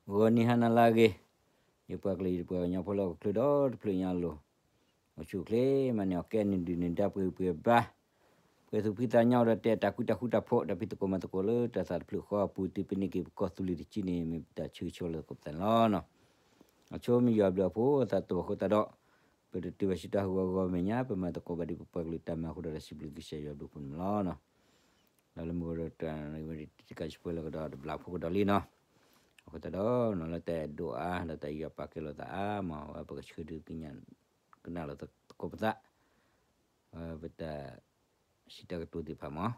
ဂီၤနံၤဟါနၤလၢအဂ့ၤ, ယပှၤကလုာ်ယပှၤကညီဖိလၢဟီၣ်ခိၣ်ချၢဒီတဖျၢၣ်ညါအလိၤ, အိၣ်ဆူၣ်အိၣ်ချ့မၤန့ၢ်အီၣ်ကဲနုာ်ဒုၣ်နုာ်ဒါပှ့ၤဂံၢ်ပှ့ၤဘါ, ပှဲၤသူၣ်ဖှံသးညီဒီးတဲတၢ်ဃူတၢ်ဖိး တၢ်ဖံးသကိးမၤသကိးလၢတၢ်သးတဖျၢၣ်ဃီအပူၤ တုၤပန့ၢ်က့ၤပကီၢ်သူလ့ၤတကၠံန့ၣ် မ့ၢ်ပတၢ်ဆၢဂ့ၤဆၢဝါလၢသကိးပသးန့ၣ်လီၤ. အဆိမုၢ်ယွၤဘျုးအဖိအသးတအိၣ်အဃိသတးဒီး, ပတတုၤဘၣ်ဆူတၢ်ဟးဂီၤဂီၤမဲာ်ညါ ပမၤသကိးဘၣ်ဒ်ပပှၤကလုာ်တၢ်မၤအဃိဒီး စံးဘျုးကစၢ်ယွၤဘျုးဖှိၣ်န့ၣ်လီၤ. ဒီးလၢမုၢ်ဂီၤဒီးတၢ်တကးဆူပှဲၤလၢကဒီးတဘျီဖိကဒီးလံနီၤ. အဃိသတးဒီး လၢတၢ်အဲၣ်ဒိးအါ ဒီးတၢ်ယူးယီၣ်ပာ်ကဲလိာ်သးအါမး အဝဲပကဆှၢဒုးကနၣ်လီၤသကိးပသး, ပတၢ်စံးတၢ်ကတိၤသ့ၣ်တဖၣ်မး,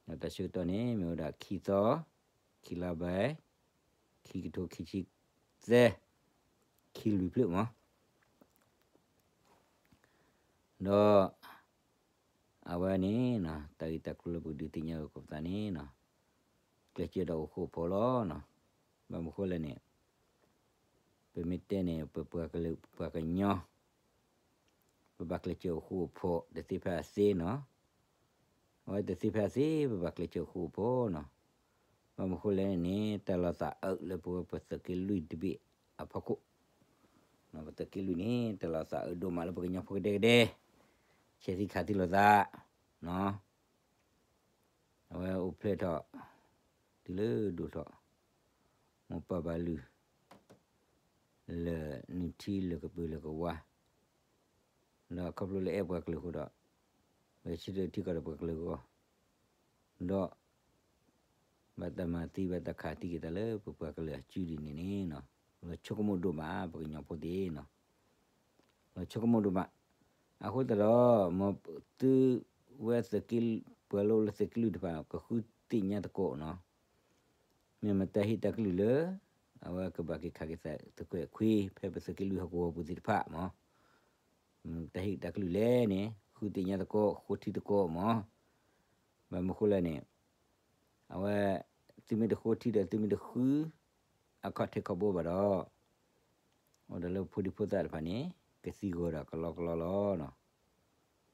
ဒီးတၢ်ဆၢကတီၢ်န့ၣ် မ့ၢ်ဝဲဒၣ်ခံသီ, ခံလါဘဲ, ခံကထိခံဆံသၢ, ခံလွံၢ်ဖျၢၣ်မး ဒီး အဝဲန့ၣ် တၢ်ဂ့ၢ်တၢ်ကျိၤလၢပကဒုးသ့ၣ်ညါလိာ်သကိးပသးန့ၣ်, ကျဲးစၢးဒီးအိၣ်ဃူအိၣ်ဖိးလီၤ. ဘၣ်မနုၤဃိလဲၣ်န့ၣ်, ပမ့ၢ်တဲန့ၣ် ပပှၤကလုာ်ပပှၤကညီ ပဘၣ်ကျဲးစၢးအိၣ်ဃူအိၣ်ဖိး တသ့ဖဲအသ့နီၤ. အဝဲတသ့ဖဲအသ့ ပဘၣ်ကျဲးစၢးအိၣ်ဃူအိၣ်ဖိးနီၤ. ဘၣ်မနုၤဃိလဲၣ်န့ၣ် တၢ်လီၤသးအၢၣ်လၢပဝဲပသုးက့လွံၢ်တဘ့ၣ်အဖီခိၣ်, ပသုးက့လွံၢ်န့ၣ် တၢ်လီၤသးအၢၣ်ဒိၣ်မးလၢပကညီဖိကဒဲကဒဲ, ဆဲးသံခးသံလိာ်သး, အဝဲအိၣ်ဖျဲၣ်ထီၣ် တုၤလၢဒိၣ်ထီၣ် မိၢ်ပၢ်ဘၣ်လုၢ် လၢနုၢ်ထံလၢကပၢၤလၢကဝါ, ဒီးခီဖျိလၢအဲၣ်ပှၤကလုာ်အဃိဒီး ပဆၢထံကီၢ်ဒီးပှၤကလုာ်အဂီၢ်, ဒီး ဘၣ်တၢ်မၤသံဘၣ်တၢ်ခးသံက့ၤသးလၢပပှၤကလုာ်အစုဒ်န့ၣ်န့ၣ်, လီၤဆိကမိၣ်ဒိၣ်မး ပကညီဖိသ့ၣ်နီၤ. လီၤဆိကမိၣ်ဒိၣ်မး, အဃိသတးဒီး မ်သုဝဲသုးက့ ပှၤလၢအိၣ်လၢသုးက့လွံၢ်တဖၣ် ကဃုသ့ၣ်ညါသကိးနီၤ. မ့ၢ်မတၤဟ့ၣ်တၢ်ကလုၢ်လၢ အဝဲကဘၣ်က့ၤခးက့ၤသးသုးခွဲးခွံ ဖဲပသုးက့လွံၢ်ဟီၣ်ကဝီၤပူၤသ့ၣ်တဖၣ်မး, မတၤဟ့ၣ်တၢ်ကလုၢ်လဲၣ်န့ၣ် ဃုသ့ၣ်ညါသကိး ဃိထံသကိးမး. ဘၣ်မနုၤဃိလဲၣ်န့ၣ်, အဝဲ သုမ့ၢ်တဃိထံဒီးသုမ့ၢ်တဃု အခီၣ်ထံးခီၣ်ဘိဘၣ်ဒီး အိၣ်ဒီးလၢဖိဒံဖိသၣ်တဖၣ်န့ၣ် ကသံဂီၤဒီးကလီကလီလီၤ.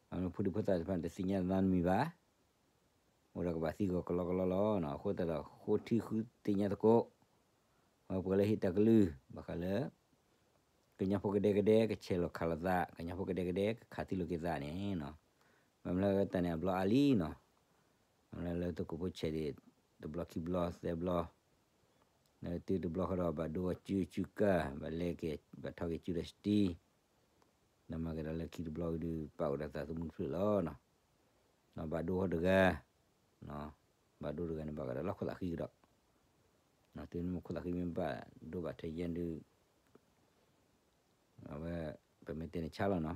ဘၣ်မနုၤဖိဒံဖိသၣ်တဖၣ်န့ၣ် တသ့ၣ်ညါနီတမံၤဘၣ်, အိၣ်ဒီးကဘၣ်သံဂီၤကလီကလီလီၤ. အဃိသတးဒီး ဃိထံဃုသ့ၣ်ညါသကိး, ပှၤလၢဟ့ၣ်တၢ်ကလုၢ် ဘၣ်ဃးလၢ ကညီဖိကဒဲကဒဲ ကဆဲးလိာ်ခးလိာ်သး, ကညီဖိကဒဲကဒဲ ကခးသံလိာ်က့ၤသးန့ၣ်, ဘၣ်မနုၤလၢတၢ်န့ၣ်အဘျီအါလံနီၤ. ဘၣ်မနုၤလၢသုးခိၣ်ဖိဆဲးဒံး တဘျီခံဘျီသၢဘျီ, လၢတုၤတဘျီဃီဒီး ဘၣ်ဒိဝဲစုစုကၢ် ဘၣ်လဲၤက့ၤ ဘၣ်ထီၣ်က့ၤစုဒီးစတံ ဒီးမၤက့ၤဒီးလၢခံတဘျီဝံၤဒီး ပာ်အိၣ်ဒီးသးသမူတဖျၢၣ်လီၤ. ဘၣ်ဒိဟီတဂၤ, ဘၣ်ဒိတဂၤန့ၣ် ဘၣ်ကဒီးလၢခိၣ်သးဃံကဒီး, တုၤမ့ၢ်ခိၣ်သးဃံမ့ၢ်ဘၣ်ဒိဘၣ်ထီၣ်ယဲၢ်ဒုး အဝဲ ပမ့ၢ်တဲန့ၣ်ဆါလီၤနီၤ.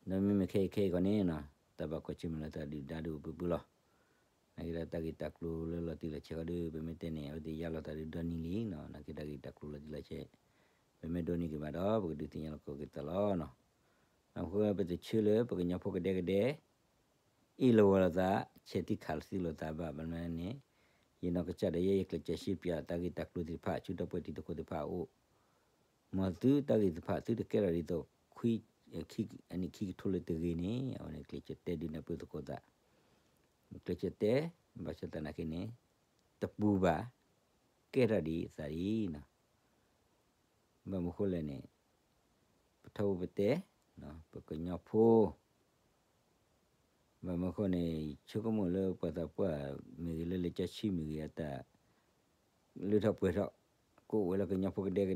ဒီးမ့မ့ၢ်ခဲအံၤခဲအံၤခီန့ၣ်နီၤ တၢ်ဘၣ်ကွၢ်ဆၢၣ်မဲာ်လီၤသးဒုၣ်ဒါဒုးအိၣ်ပူၤပူၤလီၤ. နာ်က့ဒီးတၢ်ဂ့ၢ်တၢ်ကျိၤလၢလီၤတံၢ်လီၤဆဲးဃီဒီး ပမ့ၢ်တဲန့ၣ် အဝဲသ့ၣ်ယါလီၤသးဒုးဒီနံၤလံနီၤ. နာ်က့တၢ်ဂ့ၢ်တၢ်ကျိၤလီၤတံၢ်လီၤဆဲး ပမ့ၢ်ဒိးန့ၢ်က့ၤဘၣ်ဒီး ပကဒုးသ့ၣ်ညါလီၤက့ၤသးလီၤနီၤ. အဃိပတဆၢလၢပကညီဖိကဒဲကဒဲ အ့ၣ်လိာ်ဝီၤလိာ်သး ဆဲးသံခးသံလိာ်သးဘၣ် ဘၣ်မနုၤန့ၣ် ယနီၢ်ကစၢ်ဒီးယဲ ယကျဲးစၢးရှင်းပြတၢ်ဂ့ၢ်တၢ်ကျိၤသ့ၣ်တဖၣ် ဆူဒီပုၢ်ဝဲၢ်တံၤသကိးသ့ၣ်တဖၣ်အအိၣ်, မ်သုတၢ်ဂ့ၢ်သ့ၣ်တဖၣ် သုတကဲထီၣ်ဒ်သိး ခွံ အနံၣ်ခံကထိလၢတဂ့ၤန့ၣ် အဝဲန့ၣ်ကျဲးစၢးတဲဒုးနၢ်ပၢၢ်သကိးသး, ကျဲးစၢးတဲ ဘၣ်ဆၣ်သနာ်က့န့ၣ် တပူၤဘၣ် ကဲထီၣ်ဒ်အသးဒ်နီၤ. ဘၣ်မနုၤဃိလဲၣ်န့ၣ် ပထီဘိပတဲ ပကညီဖိ ဘၣ်မနုၤဃိန့ၣ် ဆိကမိၣ်လၢပှၤသးပှၢ်မ့ၢ်ဂ့ၤ လၢလံာ်စီဆှံမ့ၢ်ဂ့ၤ အတၢ် လၢထီၣ်ပှဲၤထီၣ် ကအိၣ်ဝဲလၢကညီဖိကဒဲက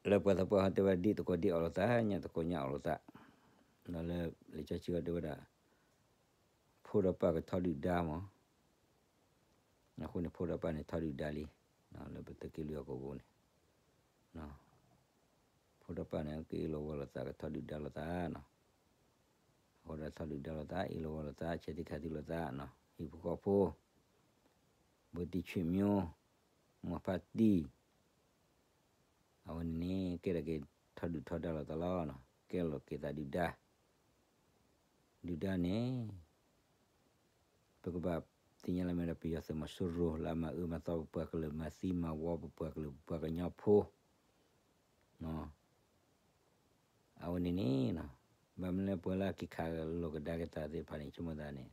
ဒဲ လၢပှၤသးပှၢ်ဟီတဲဝဲဒၣ် ဒ့ၣ်သကိးဒ့ၣ်အီၣ်လိာ်သး ညၣ်သကိးညၣ်အီၣ်လိာ်သး, ဒီးလၢလံာ်စီဆှံဟီတဲဝဲဒၣ် ဖိဒီးပၢ်ကထီဒုၣ်ဒါမး, အဃိန့ၣ် ဖိဒီးပၢ်န့ၣ်ထီဒုၣ်ဒါလံ, လၢပသုးက့လွံၢ်အကဝီၤန့ၣ် ဖိဒီးပၢ်န့ၣ် ကအ့ၣ်လိာ်ဝီၤလိာ်သး ကထီဒုၣ်ဒါလိာ်သးနီၤ. အဃိဒီးထီဒုၣ်ဒါလိာ်သး အ့ၣ်လိာ်ဝီၤလိာ်သး ဆဲးသံခးသံလိာ်သးနီၤ. ဟံၣ်ဖိဃီဖိ ဘိတံၢ်ဆွေမျိုး မိၢ်ဖါတံၢ် အဝဲန့ၣ်န့ၣ် ကဲထီၣ်က့ၤထီဒုၣ်ထီဒါလိာ်သးလီၤနီၤ. ကဲထီၣ်က့ၤသးဒုၣ်ဒါ ဒုၣ်ဒါန့ၣ် ပကဘၣ်သ့ၣ်ညါလၢမ့ၢ်ဒီးပယီၤသုးမီၤစိရိၤ လၢအမၤအၢမၤသီပပှၤကလုာ် မၤသံမၤဝီပပှၤကလုာ် ပပှၤကညီဖိ အဝဲန့ၣ်န့ၣ် ဘၣ်မနုၤလၢပှၤလၢအက့ၤခးလိာ်ကဒါက့ၤသးသ့ၣ်တဖၣ်န့ၣ် ဆိကမိၣ်သးန့ၣ်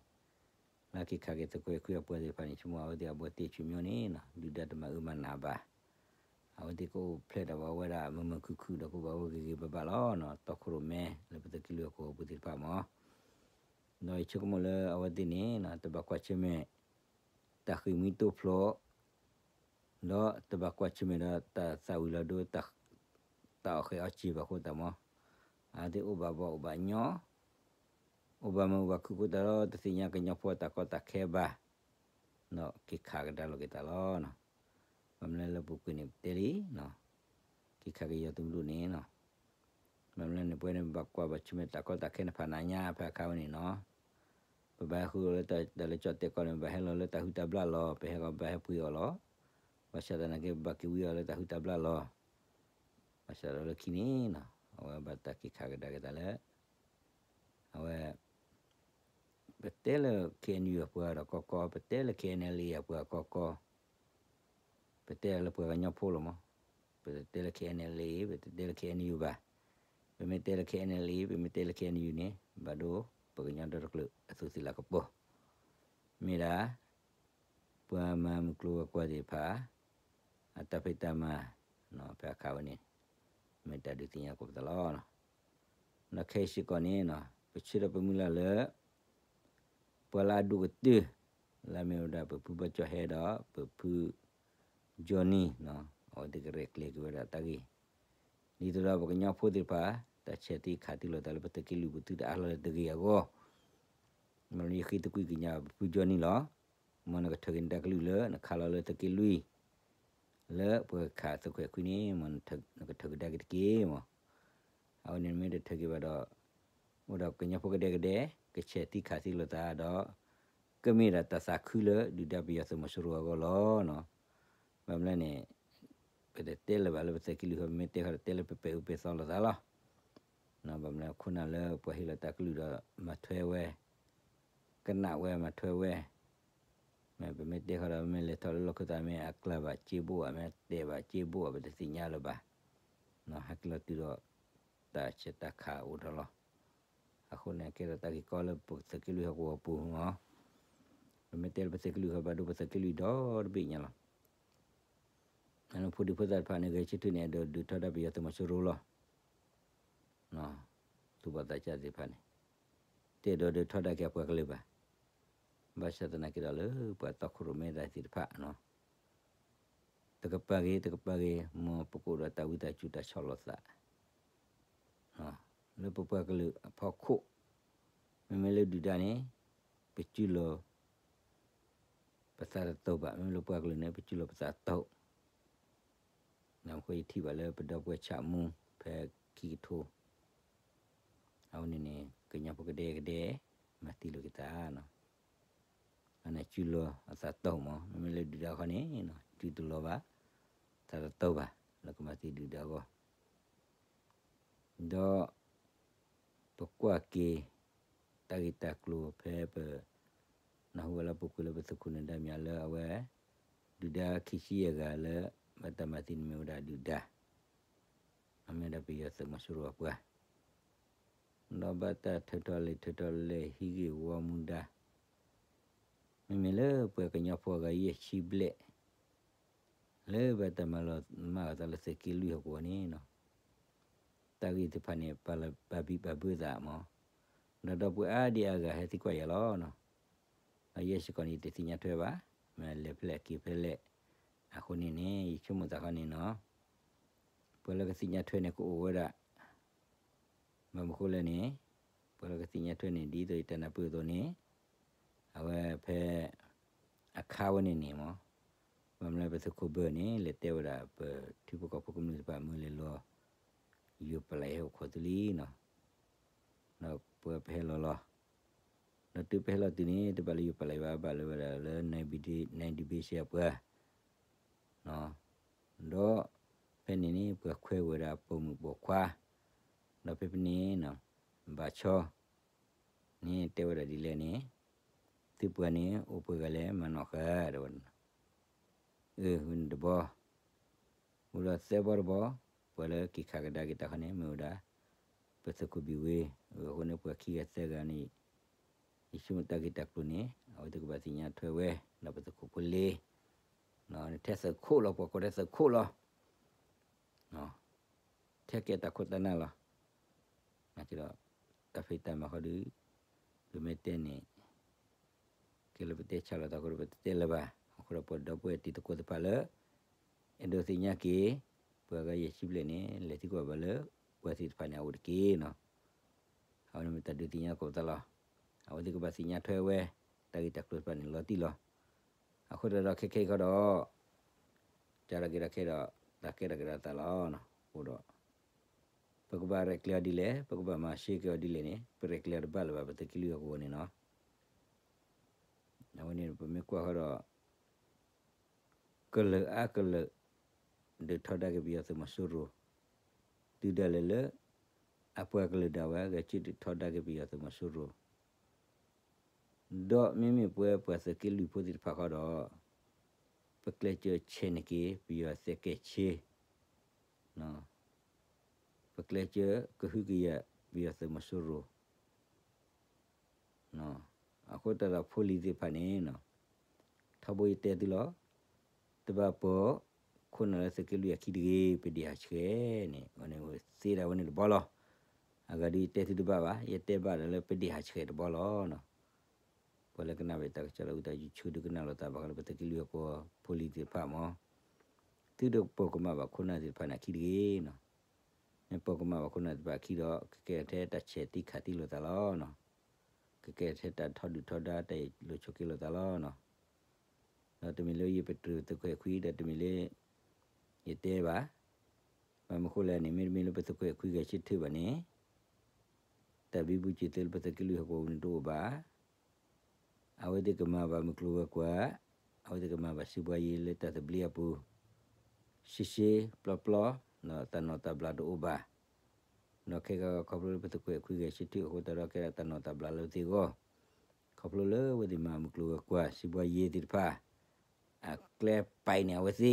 လၢက့ၤခးက့ၤသုးခိၣ်အဲၣ်ခွံအပှၤသ့ၣ်တဖၣ်န့ၣ် ဆိကမိၣ်အဝဲသ့ၣ်အဘူးတံၢ်ဆွေမျိုးန့ၣ်နီၤ ဒုၣ်ဒါတမၤအၢမၤနးဘၣ်. အဝဲသ့ၣ်ကအိၣ်ဖျဲၣ်ဒီးဝဲဒၣ်မုာ်မုာ်ခုၣ်ခုၣ်ဒီးကဘၣ်အိၣ်ဂ့ၤဂ့ၤဘၣ်ဘၣ်လီၤနီၤ တီခိၣ်ရိၣ်မဲလၢပသုးက့လွံၢ်အကဝီၤပူၤသ့ၣ်တဖၣ်မး. ဒီးယဆိကမိၣ်လၢအဝဲသ့ၣ်န့ၣ်နီၤ တဘၣ်ကွၢ်ဆၢၣ်မဲာ် တၢ်ဃ့ၢ်မှံတိဖျိး ဒီးတဘၣ်ကွၢ်ဆၢၣ်မဲာ်ဒီးတၢ်သၣ်ဝံၤလီၤဒိ တၢ်အီၣ်ဃဲၤအီၣ်စ့ၤဘၣ်အဃိသတးမး, အဝဲသ့ၣ်အိၣ်ဘၣ်ဘီၣ်အိၣ်ဘၣ်ညီ, အိၣ်ဘၣ်မုာ်အိၣ်ဘၣ်ခုၣ်အဃိသတးဒီး တသ့ၣ်ညါကညီဖိတၢ်ကီတၢ်ခဲဘၣ်, ဒီးက့ၤခးကဒါလိာ်က့ၤသးလီၤ. ဘၣ်မနုၤလၢပူၤကွံာ်န့ၣ် ပတဲလံ, က့ၤခးက့ၤယီၤသုးမုၢ်ဒိၣ်န့ၣ် ဘၣ်မနုၤန့ၣ် ပဝဲန့ၣ် ပဘၣ်ကွၢ်ဘၣ်ဆၢၣ်မဲာ်တၢ်ကီတၢ်ခဲန့ၣ် ဖးနးညါဖဲအခါဝဲန့ၣ်နီၤ. ပဘၣ်ဟဲဃုအီၤလၢတၢ်လၢကၠီၣ်တဲာ်ကီၢ်န့ၣ် ပဘၣ်ဟဲလီၤလၢတၢ်ဟုၣ်တၢ်ဘျၣ်လီၤ, ပဟဲကီးဘၣ်ဟဲပှ့ၤအီၤလီၤ. ဘၣ်ဆၣ်သနာ်က့ ပဘၣ်က့ၤဝံအီၤလၢတၢ်ဟုၣ်တၢ်ဘျၣ်လီၤ. ဘၣ်ဆၣ်ဒီးလၢခံန့ၣ်နီၤ အဝဲဘၣ်တၢ်က့ၤခးကဒါက့ၤသးလၢ အဝဲ ပတဲလၢ K N U အပှၤဒီးကီကီ, ပတဲလၢ K N L A အပှၤကီကီ, ပတဲလၢပှၤကညီဖိလီၤမး, ပတတဲလၢ K N L A, ပတတဲလၢ K N U ဘၣ်. ပမ့ၢ်တဲလၢ K N L A, ပမ့ၢ်တဲလၢ K N U န့ၣ် ဘၣ်ဒိပကညီဒီတကလုာ်အသူးသ့ၣ်လၢကပီၤ, မ့ၢ်ဒၣ် ပှၤမၤမုၢ်ကျိၤဝဲၤကွာ်သ့ၣ်တဖၣ် အတၢ်ဖံးတၢ်မၤ ဖဲအခါဝဲန့ၣ် မ့ၢ်တၢ်ဒုးသ့ၣ်ညါကိးပသးလီၤ. ဒီးခဲအံၤစ့ၢ်ကီးန့ၣ် ပဆၢဒီးပမုၢ်လၢ်လၢ ပှၤလၢအဒိၣ်ကတၢၢ် လၢမ့ၢ်ဝဲဒၣ်ပဖုဘၣ်ကၠီၣ်ဟဲဒီး ပဖု Johnny အဝဲသ့ၣ်ကရဲၣ်ကျဲၤက့ၤဝဲဒၣ်တၢ်ဂ့ၢ်, ဒ်သိးဒီးပကညီဖိသ့ၣ်တဖၣ် တၢ်ဆဲးသံခးသံလိာ်သးလၢပသုးက့လွံၢ်ပူၤသုတအါလီၤလၢတဂ့ၤအဂီၢ်, မ့ၢ်လၢယဃ့သကွံၢ်ကညးပဖု Johnny လီၤ. မ်နကထၢက့ၤနတၢ်ကလုၢ်လၢနခးလီၤလၢသုးက့လွံၢ် လၢပှၤခးသုးခိၣ်အဲၣ်ခွံန့ၣ် မ်နကထၢကဒါက့ၤတက့ၢ်မး. အဝဲန့ၣ်မ့ၢ်တထၢက့ၤဘၣ်ဒီး အိၣ်ဒီးကညီဖိကဒဲကဒဲ ကဆဲးသံခးသံလိာ်သးဒီး ကမ့ၢ်ဒၣ်တၢ်သးခုလၢဒုၣ်ဒါပယီၤသုးမီၤစိရိၤအဂီၢ်လီၤ. ဘၣ်မနုၤလဲၣ်န့ၣ် ပတတဲလၢၤဘၣ်လၢပသုးက့လွံၢ်ဃီ ပမ့ၢ်တဲဃီဒီးတဲလၢပပဲာ်အူပဲာ်သီလိာ်သးလီၤ. ဘၣ်မနုၤလဲၣ် ခိၣ်နၢ်လၢပှၤဟ့ၣ်လီၤတၢ်ကလုၢ်ဒီးမၤထွဲဝဲ, ကနၣ်ဝဲမၤထွဲဝဲ, မ့ၢ်ပမ့ၢ်တဲဃီဒီး မ့ၢ်လဲၤထီၣ်လၢလီၢ်ခၢၣ်သး မ့ၢ်အကျၢၤဘၣ်စ့ဘိၣ်ဧါ, မ့ၢ်တဲဘၣ်စ့ဘိၣ်ဧါ ပတသ့ၣ်ညါလၢၤဘၣ်. ဟဲက့ၤလီၤတုၤဒီး တၢ်ဆဲးတၢ်ခးအိၣ်ထီၣ်လီၤ. အဃိန့ၣ် ကဲထီၣ်တၢ်ဂ့ၢ်ကီလၢပသုးက့လွံၢ်ဟီၣ်ကဝီၤပူၤမး, ပမ့ၢ်တဲလၢပသုးက့လွံၢ်ဃီ ဘၣ်ဒိပသုးက့လွံၢ်ဒီတဘ့ၣ်ညါလီၤ. အဖိဒံဖိသၣ်တဖၣ်န့ၣ် ဂဲၤဆၢထၢၣ်န့ၣ် အဲၣ်ဒိးဒုးထီဒါပယီၤသုးမီၤစိရိၤလီၤ. သူၣ်ဘီၣ်သးစၢ်သ့ၣ်တဖၣ်န့ၣ် တအဲၣ်ဒိးဒုးထီဒါက့ၤအပှၤကလုာ်ဘၣ်. ဘၣ်ဆၣ်သနာ်က့ဒီးလၢပှၤတီခိၣ်ရိၣ်မဲသ့ၣ်တဖၣ် တကပၤဂ့ၤ တကပၤဂ့ၤ မ်ပကအိၣ်ဒီးတၢ်ဝံသးစူၤတၢ်ဆီၣ်လီၤသး လၢပပှၤကလုာ်အဖီခိၣ်, မ့မ့ၢ်လၢဒုၣ်ဒါန့ၣ် ပစုလီၤ ပသးတတိာ်ဘၣ်, မ့မ့ၢ်လၢပှၤကလုာ်န့ၣ် ပစုလီၤပသးတိာ်. နမ့ၢ်ဃိယထံၣ်ဘၣ်လၢပဒီပုၢ်ဝဲၢ်ဆၣ်မူ ဖဲခံကထိ အဝဲန့ၣ်န့ၣ် ကညီဖိကဒဲကဒဲ မၤသံလိာ်က့ၤသးနီၤ. အန့ၣ်စုလီၤအသးတိာ်မး, မ့မ့ၢ်လၢဒုၣ်ဒါခီန့ၣ် စုတလီၤဘၣ် သးတတိာ်ဘၣ် လၢကမၤသံဒုၣ်ဒါအဂီၢ်. ဒီး ပကွၢ်က့ၤ တၢ်ဂ့ၢ်တၢ်ကျိၤဖဲပ နၢ်ဟူဝဲလၢပူၤကွံာ်လၢပသုးခိၣ်နၢၤဒါမၠးလၢအဝဲ ဒုၣ်ဒါခံဆံယဲၢ်ဂၤလၢ ဘၣ်တၢ်မၤသံန့ၣ်မ့ၢ်ဝဲဒၣ်ဒုၣ်ဒါ, အမ့ၢ်ဝဲဒၣ်ပယီၤသုးမီၤစိရိၤအပှၤ ဒီးဘၣ်တၢ်ထၢထီၣ်လဲၤထၢထီၣ်လဲၤဟံးဂ့ၢ်ဝီမူဒါ, မ့မ့ၢ်လၢပှၤကညီဖိအဂၤယဲၢ်ဆံဘျဲၣ် လၢဘၣ်တၢ်မၤလီၤမၢ်အသးလၢသုးက့လွံၢ်ဟီၣ်ကဝီၤန့ၣ်နီၤ, တၢ်ဂ့ၢ်သ့ၣ်တဖၣ်န့ၣ် ပာ်ဘံၣ်ပာ်ဘၢသးမး, ဒီးဒီပုၢ်ဝဲၢ်အါဒံအါဂၤဟဲသံကွၢ်ယၤလီၤ. ဒီးယဲစ့ၢ်ကီးန့ၣ် ယတသ့ၣ်ညါထွဲဘၣ်, မ့ၢ်လဲၤဖဲလဲၣ်က့ၤဖဲလဲၣ်, အဃိန့ၣ်န့ၣ် ယဆိကမိၣ်သးခီန့ၣ်နီၤ, ပှၤလၢကသ့ၣ်ညါထွဲန့ၣ် ကအိၣ်ဝဲဒၣ် ဘၣ်မနုၤဃိလဲၣ်န့ၣ်, ပှၤလၢကသ့ၣ်ညါထွဲန့ၣ် ဒ်သိးယတၢ်နၢ်ပၢၢ်အသိးန့ၣ်, အဝဲဖဲ အခါဝဲန့ၣ်န့ၣ်မး, ဘၣ်မနုၤလၢပသုးခိၣ်ဘၢၣ်န့ၣ် လဲၤတဲဝဲဒၣ် ပထံဖိကီၢ်ဖိကမျၢၢ်တဖၣ်မ့ၢ်လဲၤလီၤ ယိၤပလံးဟဲအိၣ်ခိးသုလံနီၤ, ဒီးပဝဲပဟဲလီၤလီၤ, ဒီးတုၤပဟဲလီၤတုၤန့ၣ် တဘၣ်လၢယိၤပလံးဘၣ် ဘၣ်လၢဝဲဒၣ်လၢ နၢၤဘံၣ်ဒ့ၣ်စ့ၢ်အပှၤ ဒီးဖဲန့ၣ်န့ၣ် ပှၤခွဲးဝဲဒၣ်ပိာ်မုၣ်ပိာ်ခွါ, ဒီးဖဲဖဲန့ၣ် ဘၣ်ဆီ န့ၣ်တဲဝဲဒၣ်ဒ်လဲၣ်န့ၣ်, သုပှၤန့ၣ် အိၣ်ပှဲၤဂၤလဲၣ် မၤနီၣ်ဃာ် တဲဝဲဒၣ်, အၢ ဝဲန့ၣ်တဘီ, အိၣ်ဒီးသၢဘီတဘီ, ပှၤလၢက့ၤခးကဒါက့ၤတၢ်ခီန့ၣ် မ့ၢ်ဝဲဒၣ် ပသုးခိၣ်ဘံၣ်ဝ့, အဃိန့ၣ် ပှၤခံဂၤသၢဂၤန့ၣ် ယဆိကမိၣ်တၢ်ဂ့ၢ်တၢ်ကျိၤန့ၣ် အဝဲသ့ၣ်ကဘၣ်သ့ၣ်ညါထွဲဝဲ ဒီးပသုးခိၣ်ဖိလ့ ထဲသုးခိၣ်လီၤ ပှၤကိးထဲသုးခိၣ်လီၤ ထဲကဲတၢ်ခိၣ်တၢ်နၢ်လီၤ. နာ်က့ဒီး တၢ်ဖံးတၢ်မၤဃီဒီး ပမ့ၢ်တဲန့ၣ် ကဲလၢပတဲဆါလီၤတၢ်အဃိဒီး ပတတဲလၢၤဘၣ်. အဃိဒီးပဒီပုၢ်ဝဲၢ်တံၤသကိးသ့ၣ်တဖၣ်လၢ အဲၣ်ဒိးသ့ၣ်ညါက့ၤ ပှၤဂၤယဲၢ်ဆံဘျဲၣ်န့ၣ် လဲၤသံကွၢ်ဘၣ်လၢ ပှၤသ့ၣ်တဖၣ်န့ၣ် အအိၣ်တက့ၢ်နီၤ. အဝဲန့ၣ်မ့ၢ်တၢ်ဒုးသ့ၣ်ညါသကိးပသးလီၤ. အဝဲသ့ၣ်ကဘၣ်သ့ၣ်ညါထွဲဝဲ တၢ်ဂ့ၢ်တၢ်ကျိၤတဖၣ်န့ၣ် လီၤတံၢ်လီၤ. အဃိဒီး ခဲခဲအံၤဃီဒီး ကဒီးက့ၤဒီးခဲဒီး တၢ်ကဲထီၣ်က့ၤဒီးသးလီၤ. အဃိဒီး ပကဘၣ်ရဲၣ်ကျဲၤအီၤဒ်လဲၣ်, ပကဘၣ်မၤရှဲက့ၤအီၤဒ်လဲၣ်န့ၣ် ပရဲၣ်ကျဲၤအီၤတဘၣ်လၢၤဘၣ် ပသုးက့လွံၢ်ဟီၣ်ကဝီၤန့ၣ်နီၤ. အဝဲန့ၣ်ပမ့ၢ်ကွၢ်ဃီဒီး ကလုာ်အါကလုာ် ဒုးထီဒါက့ၤပယီၤသုးမီၤစိရိၤ, တုၤဒၣ်လဲာ်လၢ အပှၤကလုာ်ဒၣ်ဝဲ ဂဲၤဆၢထၢၣ်ထီဒါက့ၤပယီၤသုးမီၤစိရိၤ, ဒီးမ့မ့ၢ်ပဝဲပှၤသုးက့လွံၢ်ဖိသ့ၣ်တဖၣ်ဃီဒီး ပကျဲးစၢးဆဲးန့ၢ်က့ၤ ပယီၤသဲကဲၣ်ဆ့, ပကျဲးစၢးကဟုကယာ် ပယီၤသုးမီၤစိရိၤ အဃိသတးဒီးဖိလံၤသ့ၣ်တဖၣ်န့ၣ် ထီဘိယတဲသုလီၤ, တဘၣ်ပိာ်ခိၣ်နၢ်လၢသုးက့လွံၢ်အခံတဂ့ၤ, ပဒ့ၣ်ဟးဆှဲးန့ၣ် သ့ဒၣ်ဝဲန့ၣ်တဘီလီၤ. အဂၤဒုးယတဲသုတဘၣ်ဘၣ်, ယတဲဘၣ်ဒီးလၢပဒ့ၣ်ဟးဆှဲးတဘီလီၤ. ပှၤလၢကနၣ်ဘၣ်တၢ်ကစီၣ်လၢအုၣ်တၢ်ယုၢ်ဆူဒုးကနၣ်လိာ်သးဘၣ်ဃးလၢပသုးက့လွံၢ်ဟီၣ်ကဝီၤဖိလံၤသ့ၣ်တဖၣ်မး, သုတပိာ်ကမၣ်ဘၣ်ခိၣ်နၢ်သ့ၣ်တဖၣ်န့ၣ်အခံတဂ့ၤနီၤ. မ့ၢ်ပိာ်ကမၣ်ဘၣ်ခိၣ်နၢ်သ့ၣ်တဖၣ်အခံဒီး ကကဲထဲတၢ်ဆဲးသံခးသံလိာ်သးလီၤ. ကကဲထဲတၢ်ထီဒုၣ်ထီဒါတၢ်လိၤဆိးက့လိာ်သးလီၤ. ဒီးတမ့ၢ်လၢယပတြၢၤသုးခွဲးခွံဒီးတမ့ၢ်လၢ ယတဲဘၣ်, ဘၣ်မနုၤဃိလဲၣ်န့ၣ် မ့တမ့ၢ်လၢပသုးခွဲးခွံဂဲၤဆၢထၢၣ်ဘၣ်န့ၣ် တၢ်ဘံဘူစၢၤသုးလၢပသုးက့လွံၢ်ဟီၣ်ကဝီၤပူၤန့ၣ်တအိၣ်ဘၣ်. အဝဲသ့ၣ်ကမၤဘၣ်မုၢ်ကျိၤဝဲၤကွာ်, အဝဲသ့ၣ်ကမၤဘၣ်စံးဘှါယ့လၢတၢ်သဘျ့အပူၤ, ရှဲရှဲပျီပျီ, ဒီးတၢ်နိးတၢ်ဘျးတအိၣ်ဘၣ်. ဒီးခဲကီးခီဖျိလၢပသုးခွဲးခွံဂဲၤဆၢထၢၣ်အဃိသတးဒီး ကဲဒၣ်တၢ်နိးတၢ်ဘျးလၢအဝဲသ့ၣ်အဂီၢ်, ခီဖျိလၢအဝဲသ့ၣ်မၤမုၢ်ကျိၤဝဲၤကွာ် စံးဘှါယ့သ့ၣ်တဖၣ် အကျဲပာ်န့ၣ်အဝဲသ့ၣ်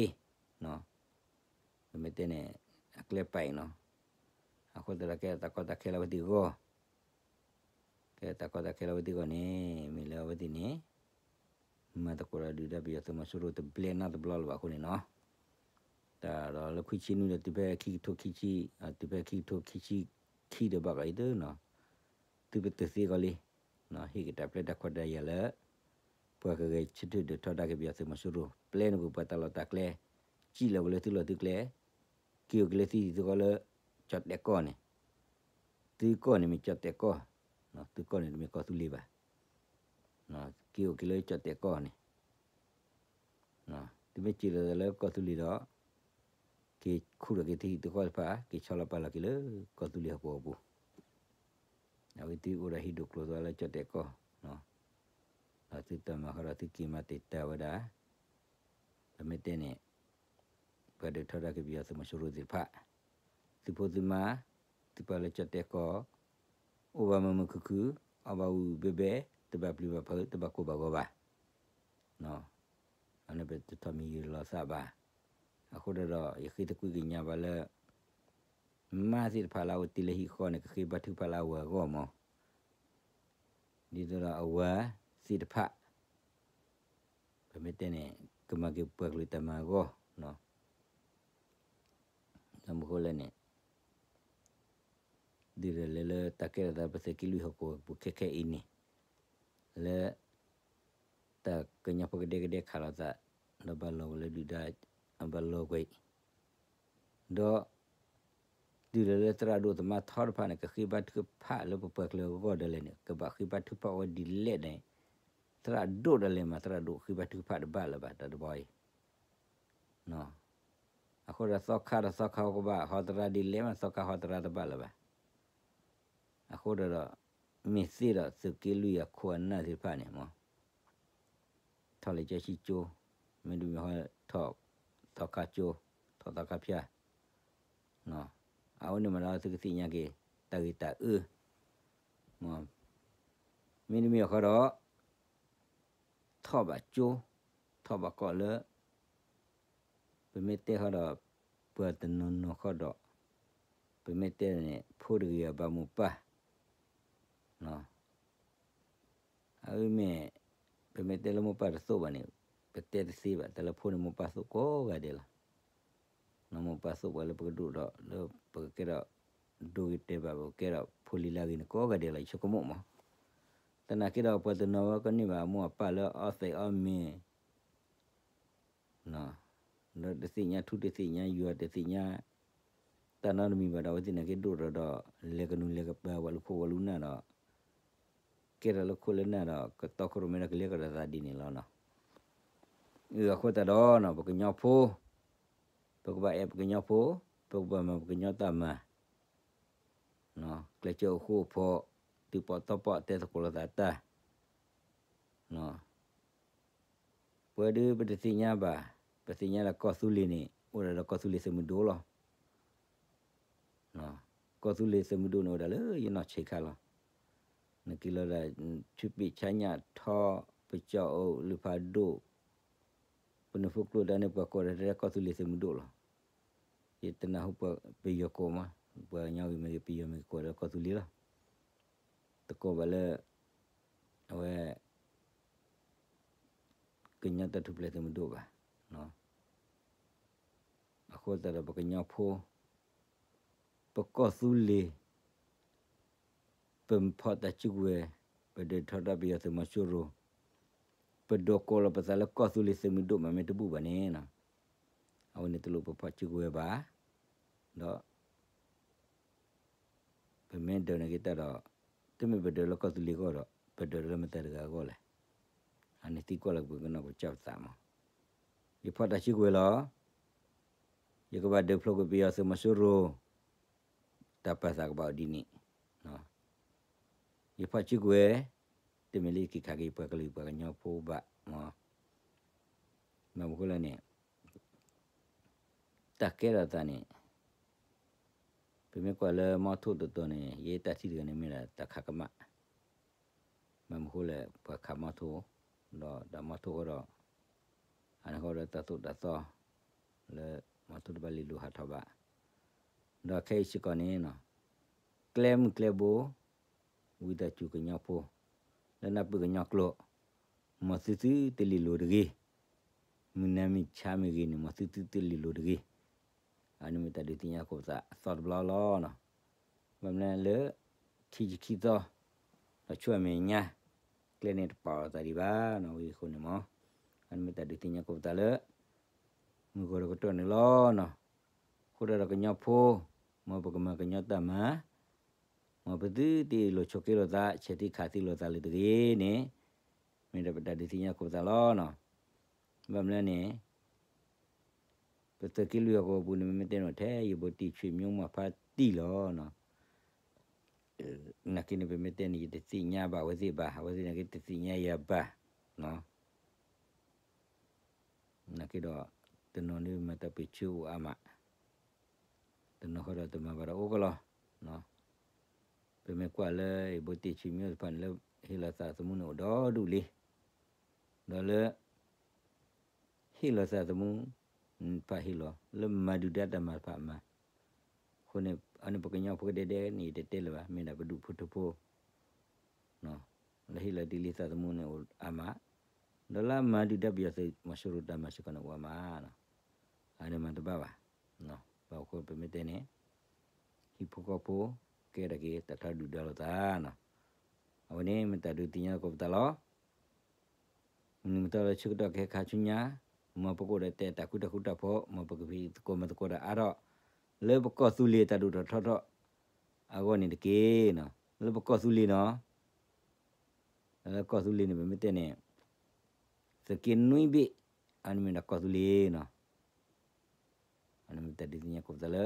ပမ့ၢ်တဲန့ၣ် အကျဲပာ်နီၤ, အဃိသတးဒီးကဲတၢ်ကီတၢ်ခဲလၢအဝဲသ့ၣ်အဂီၢ်, ကဲတၢ်ကီတၢ်ခဲလၢအဝဲသ့ၣ်အဂီၢ်န့ၣ် မ့ၢ်လၢအဝဲသ့ၣ်န့ၣ် မၤသကိးဒီးဒုၣ်ဒါပယီၤသုးမီၤစိရိၤတဘျဲၣ်နီတဘျီလၢၤဘၣ်အဃိန့ၣ်နီၤ, တၢ်ဒီးလၢခွံဆံနွံဒီးတုၤဖဲခံကထိခံဆံ, တုၤဖဲခံကထိခံဆံခံဒီးဘၣ်ဘျီအံၤသ့နီၤ, သုပတုာ်သ့ကီးလံ ဟ့ၣ်က့ၤတၢ်ပျဲတၢ်ခွဲးတၢ်ယာ်လၢ ပှၤကဂဲၤဆၢထၢၣ်ဒုးထီဒါက့ၤပယီၤသုးမီၤစိရိၤ ပျဲနုာ်ကွံာ်ပှၤတၢ်လီၢ်တၢ်ကျဲ, စံၣ်လီၤကွံာ်လၢသုလီၢ်သုကျဲ, က့ၤအိၣ်က့ၤလၢသုဟံၣ်သုဃီလၢ ကၠီၣ်တဲာ်ကီၢ်န့ၣ်, သုကီၢ်န့ၣ်မ့ၢ်ကၠီၣ်တဲာ်ကီၢ်, သုကီၢ်န့ၣ်တမ့ၢ်ကီၢ်သူလ့ၤဘၣ်, က့ၤအိၣ်က့ၤလၢကၠီၣ်တဲာ်ကီၢ်န့ၣ် သုမ့ၢ်စံၣ်လီၤလၢကီၢ်သူလ့ၤဒီး က့ၤခူၣ်ထီၣ်က့ၤသုဟံၣ်သုဃီတဖၣ် က့ၤဆီလီၤပာ်လီၤက့ၤလၢကီၢ်သူလ့ၤဟီၣ်ကဝီၤပူၤ, အဝဲသ့ၣ်အိၣ်ဒီးဟံၣ်ဒိၣ်ကျိၤသီလၢကၠီၣ်တဲာ်ကီၢ်, ဒီးသုတၢ်မၤဃီဒီးသုက့ၤမၤတံာ်တာ်ဝဲဒၣ်, ပမ့ၢ်တဲန့ၣ် ပှၤဒုးထီဒါက့ၤပယီၤသုးမီၤစိရိၤသ့ၣ်တဖၣ်, သုးဖိသုးမါ, သုပှၤလၢကၠီၣ်တဲာ်ကီၢ်, အိၣ်ဘၣ်မုာ်မုာ်ခုၣ်ခုၣ်, အီၣ်ဘၣ်ဝံၣ်ဘဲဘဲ, တဘၣ်ပျံၤဘၣ်ဖုး, တဘၣ်ကိၢ်ဘၣ်ဂီၤဘၣ်, အန့ၣ်ပတထီၣ်မံၤယုၤလီၤသးဘၣ်, အဃိဒီးဒီး ယဃ့သကွံာ်ကညးဘၣ်လၢ မါသ့ၣ်တဖၣ်လၢအအိၣ်တ့ၢ်လၢဟံၣ်ဃီန့ၣ် ကဃ့ဘါထုကဖၣ်လၢအဝၤအဂီၢ်မး, ဒ်သိးဒီးအဝၤသ့ၣ်တဖၣ် ပမ့ၢ်တဲန့ၣ် ကမၤက့ၤပှၤကလုာ်တၢ်မၤအဂီၢ်, ဘၣ်မနုၤဃိလဲၣ်န့ၣ် ဒ်လဲၣ်လၢတၢ်ကဲထီၣ်သးပသုးက့လွံၢ်ဟီၣ်ကဝီၤပူၤခဲခဲအံၤန့ၣ် လၢ တၢ်ကညီဖိကဒဲကဒဲခးလိာ်သး ဒီးဘၣ်လီၤဝဲလၢဒုၣ်ဒါ အဘၣ်လီၤကွံာ် ဒီး တုၤလၢလၢသရၣ်ဒိၣ်သမါထီတဖၣ်န့ၣ် ကဃ့ဘါထုကဖၣ်လၢပပှၤကလုာ်အဂီၢ်ဒၣ်လဲာ်န့ၣ် ကဘၣ်ဃ့ဘါထုကဖၣ်ဝဲဒ်လဲၣ်န့ၣ် သရၣ်ဒိၣ်ဒၣ်လဲာ်မး သရၣ်ဒိၣ်ဃ့ဘါထုကဖၣ်တဘၣ်လၢၤဘၣ် တၢ်တဘီအံၤ အဃိဒီးသီခါဒီးသီခါကဘၣ်ဟီသရၣ်ဒ်လဲၣ်မး သီခါဟီသရၣ်တဘၣ်လၢၤဘၣ်. အဃိဒီးဒီး မ့ၢ်သ့ဒီးသုးက့လွံၢ်အခိၣ်အနၢ်သ့ၣ်တဖၣ်န့ၣ်မး ထီၣ်လံာ်စီဆှံကၠိ, မ့တမ့ၢ်ဟီထီၣ်သီခါကၠိ, ထီၣ်သီခါဖၠၣ်, အဝဲန့ၣ်မးဒီးသုကသ့ၣ်ညါက့ၤ တၢ်ဂ့ၢ်တၢ်အၢ, မ့တမ့ၢ်အဃိဒီး ထီၣ်ဘၣ်ကၠိ, ထီၣ်ဘၣ်ကီၢ်လၢ ပမ့ၢ်တဲဃီဒီး ပှၤတနီၤနီၤဃီဒီး ပမ့ၢ်တဲန့ၣ် ဖိတဂ့ၤအဘၣ်မိၢ်ပၢ် အ အမ့ၢ် ပမ့ၢ်တဲလၢမိၢ်ပၢ်တသိၣ်ဘၣ်န့ၣ် ပတဲတသ့ဘၣ်, တၢ်လၢဖိန့ၣ်မိၢ်ပၢ်သိၣ်ကိးဂၤဒဲးလီၤ. နီၢ်မိၢ်ပၢ်သိၣ်ပှၤလၢပကဒိၣ်ထီၣ် လၢပကကဲထီၣ် ဒိဂ့ၤတဲာ်ဘၣ် ပကကဲထီၣ်ဖိလံၤလၢအဂ့ၤန့ၣ်ကိးဂၤဒဲးလီၤ ယဆိကမိၣ်မး. သနာ်က့ဒီးပှၤတနီၤဝဲကန့ၢ်ဘၣ်အမိၢ်အပၢ်လၢအီသံးအီမ့ၤ ဒီးတသ့ၣ်ညါထူတသ့ၣ်ညါယွၤတသ့ၣ်ညါ တၢ်နီတမံၤဘၣ်ဒီး အဝဲသ့ၣ်န့ၣ်က့ဒိၣ်ထီၣ်ဒီး လဲၤကနူၤလဲၤကပၤ ပှၤလူၤခိၣ်ပှၤလူၤနၢ်ဒီး ကဲထီၣ်လၢခိၣ်လၢနၢ်ဒီး ကတီခိၣ်ရိၣ်မဲဒီးကလဲၤကဒီးသးဒ်န့ၣ်လီၤ. အဃိသတးဒီး ပကညီဖိ ပကဘၣ်အဲၣ်ပကညီဖိ, ပကဘၣ်မၤပကညီတၢ်မၤ ကျဲးစၢးအိၣ်ဃူအိၣ်ဖိး, တုၤပီးတီပီးတဲသကိးလိာ်သးတၢ်, ပဝဲဒၣ်ပတသ့ၣ်ညါဘၣ်, ပသ့ၣ်ညါလၢကီၢ်သူလ့ၤန့ၣ် အိၣ်ဒၣ်ဒီးကီၢ်သူလ့ၤသုးမုၢ်ဒိၣ်လီၤ. ကီၢ်သူလ့ၤသုးမုၢ်ဒိၣ်န့ၣ်အိၣ်ဒၣ်လၢယနီၢ်ဆံးခါလီၤ. နက့ၤလီၤဒၣ် ဆူပ့ၣ်ဆါညၣ်ထီ ပကၠီၣ်အိၣ်လုၢ်ဖးဒိၣ် ပနုၤဖိကျိတၢ်န့ၣ် ပှၤကိးဒၣ်ထဲကီၢ်သူလ့ၤသုးမုၢ်ဒိၣ်လီၤ. ယတနၢ်ဟူပယီၤကိးမး, ပှၤကညီဂ့ၤမ့ၢ်ဂ့ၤ ပယီၤမ့ၢ်ဂ့ၤ ကိးဒၣ်ကီၢ်သူလ့ၤလီၤ. တကိးဘၣ်လၢ အဝဲ ကညီတၢ်ထူၣ်ဖျဲးသုးမုၢ်ဒိၣ်ဘၣ်. အဃိသတးဒီးပကညီဖိ ပကီၢ်သူလ့ၤ ပဖီၣ်တၢ်စုကဝဲၤ, ပဒုးထီဒါပယီၤသုးမီၤစိရိၤ, ပဒိးကိးလီၤပသးလၢကီၢ်သူလ့ၤသုးမုၢ်ဒိၣ်မးမ့ၢ်တဘူၣ်ဘၣ်န့ၣ်, အဝဲန့ၣ်တလိၣ်ပဖီၣ်စုကဝဲၤဘၣ်, ဒီး ပမ့ၢ်ဒၢးန့ၢ်က့ၤတၢ်ဒီး တမ့ၢ်ပဒၢးလၢကီၢ်သူလ့ၤအဂီၢ်ဒီး ပဒၢးလၢမတၤတဂၤအဂီၢ်လဲၣ်. အန့ၣ်သံကွၢ်လၢပကနီၢ်ပကစၢ်ပသးမး. ယဖီၣ်တၢ်စုကဝဲၤလီၤ. ယကဘၣ်ဒုးဖျိကွံာ်ပယီၤသုးမီၤစိရိၤ, တၢ်ပာ်သးကဘၣ်အိၣ်ဒ်န့ၣ်. ယဖီၣ်စုကဝဲၤ, တမ့ၢ်လၢယက့ၤခးက့ၤပှၤကလုာ်ပှၤကညီဖိဘၣ်မး. ဘၣ်မနုၤဃိလဲၣ်န့ၣ် တၢ်ကဲထီၣ်သးန့ၣ် ပမ့ၢ်ကွၢ်လၢမီထိၣ်တတီၤန့ၣ် ယတၢ်ထံၣ်တဂၤန့ၣ်မ့ၢ်ဒၣ်တၢ်ခးကမၣ်, ဘၣ်မနုၤဃိလဲၣ် ပှၤခးမီထိၣ်, ဒီးတၢ်မီထိၣ်ဃီဒီး အန့ၣ်ဃီဒီးတၢ်သိၣ်တၢ်သီ လၢမီထိၣ်တဘၣ်လဲၤလိၤဟးထီၣ်ဘၣ်, ဒီးခဲအံၤစ့ၢ်ကီးန့ၣ် ကျဲမုၢ်ကျဲဘိ ဝံသးစူၤကညီဖိ လၢနၢ်ပၢၢ်ကညီကျိာ်, မ်သုသုတလ့ၤလိၤတဂ့ၤ, မုၢ်နၤမုၢ်ဆါမ့ၢ်ဂ့ၤန့ၣ် မ်သုသုတလ့ၤလိၤတဂ့ၤ. အန့ၣ်မ့ၢ်တၢ်ဒုးသ့ၣ်ညါကိးပသးအသီတဘျီလီၤ. ဘၣ်မနုၤလၢ ထံဆံခံသီ ဒီးဆူအမဲာ်ညါ ကျဲန့ၣ်တပာ်အီၤသးဒံးဘၣ်နီၤ ဝံၤအဃိန့ၣ်မး, အန့ၣ်မ့ၢ်တၢ်ဒုးသ့ၣ်ညါကိးပသးလၢ မုၢ်ဂီၤတကတီၢ်န့ၣ်လီၤနီၤ. အဃိသတးဒီးကညီဖိ မ်ပကမၤကညီတၢ်မၤ, မ်ပသုတ့ၢ်လိာ်ဆိးက့လိာ်သး ဆဲးသံခးသံလိာ်သးလၢတဂ့ၤန့ၣ် မ့ၢ်ဒၣ်ပတၢ်ဒုးသ့ၣ်ညါကိးပသးလီၤနီၤ. ဘၣ်မနုၤန့ၣ် ပသုးက့လွံၢ်အဂီၢ်ပူၤန့ၣ် မ့မ့ၢ်တဲန့ၣ်ထဲ ယဘိတံၢ်ဆွေမျိုးမၤဖါတံၢ်လီၤနီၤ. နာ်က့န့ၣ် ပမ့ၢ်တဲန့ၣ် ယတသ့ၣ်ညါဘၣ်အဝဲသ့ၣ်ဘၣ်, အဝဲသ့ၣ်နာ်က့တသ့ၣ်ညါယၤဘၣ်နီၤ. နာ်က့ဒီး တနီၤန့ၣ်မၤတၢ်ပ့းဆၢအိၣ်အါမး, တနီၤဃီဒီးတမၤဘၣ်ဒီးအိၣ်ကလီၤ. ပမ့ၢ်ကွၢ်လၢယဘိတံၢ်ဆွေမျိုးတဖၣ်န့ၣ် လၢဟ့ၣ်လီၤသးသမူန့ၣ်အိၣ်ဒီဒူၣ်လံ, ဒီးလၢ ဟ့ၣ်လီၤသးသမူတဖၣ်ဟ့ၣ်လီၤ, လၢမၤဒုၣ်ဒါတၢ်မၤတဖၣ်မၤ, အဃိန့ၣ် အန့ၣ်ပကညီဖိကဒဲဒဲန့ၣ် ယတတဲလၢၤဘၣ်, မ့ၢ်ဒၣ်ပဒူၣ်ဖိထၢဖိ လၢဟ့ၣ်လီၤဒ်လံသးသမူန့ၣ်အိၣ်အါမး, ဒီးလၢအမၤဒုၣ်ဒါပယီၤသုးမီၤစိရိၤတၢ်မၤစ့ၢ်ကီးန့ၣ်အိၣ်အါမး, အန့ၣ်မၤတဘၣ်ဘၣ်. ဘၣ်အဃိပမ့ၢ်တဲန့ၣ် ဟံၣ်ဖိဃီဖိ ကဲထီၣ်က့ၤတၢ်ထီဒုၣ်ဒါလိာ်သးနီၤ. အဝဲန့ၣ်မ့ၢ်တၢ်ဒုးသ့ၣ်ညါကိးပသးလီၤ. မုၢ်နံၤမုၢ်သီလၢဆၢကတီၢ်ကဟဲခါဆူညါ, မ်ပကအိၣ်ဒီးတဲတၢ်ဃူတၢ်ဖိးတၢ်ဖိး, မ်ပကဖံးသကိးမၤသကိးတၢ်အါထီၣ်, လၢပကီၢ်သူလ့ၤတၢ်ဒိၣ်ထီၣ်ထီထီၣ်အဂီၢ်န့ၣ်တက့ၢ်နီၤ. လၢပကီၢ်သူလ့ၤနီၤ, လၢကီၢ်သူလ့ၤန့ၣ် ပမ့ၢ်တဲန့ၣ် သုးက့နွံဘ့ၣ်, အန့ၣ်မ့ၢ်ဒၣ်ကီၢ်သူလ့ၤနီၤ. အန့ၣ်မ့ၢ်တၢ်ဒုးသ့ၣ်ညါကိးပသးလၢ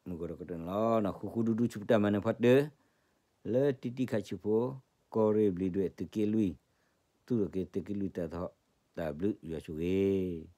မုၢ်ဂီၤတကတီၢ်န့ၣ်လီၤ. ဃူဃူဒူဒူဆူပတၢ်မၤနၢၤဖီတၢၢ် လၢတံတံခးဆံးဖိ, ကီၢ်ရ့ၣ်ဘျံးဒွဲၣ်သုးက့လွံၢ်, သူၣ်ထီၣ်က့ၤသုးက့လွံၢ်တၢ်သီ, တၢ်ဘျုးယွၤဆိၣ်ဂ့ၤ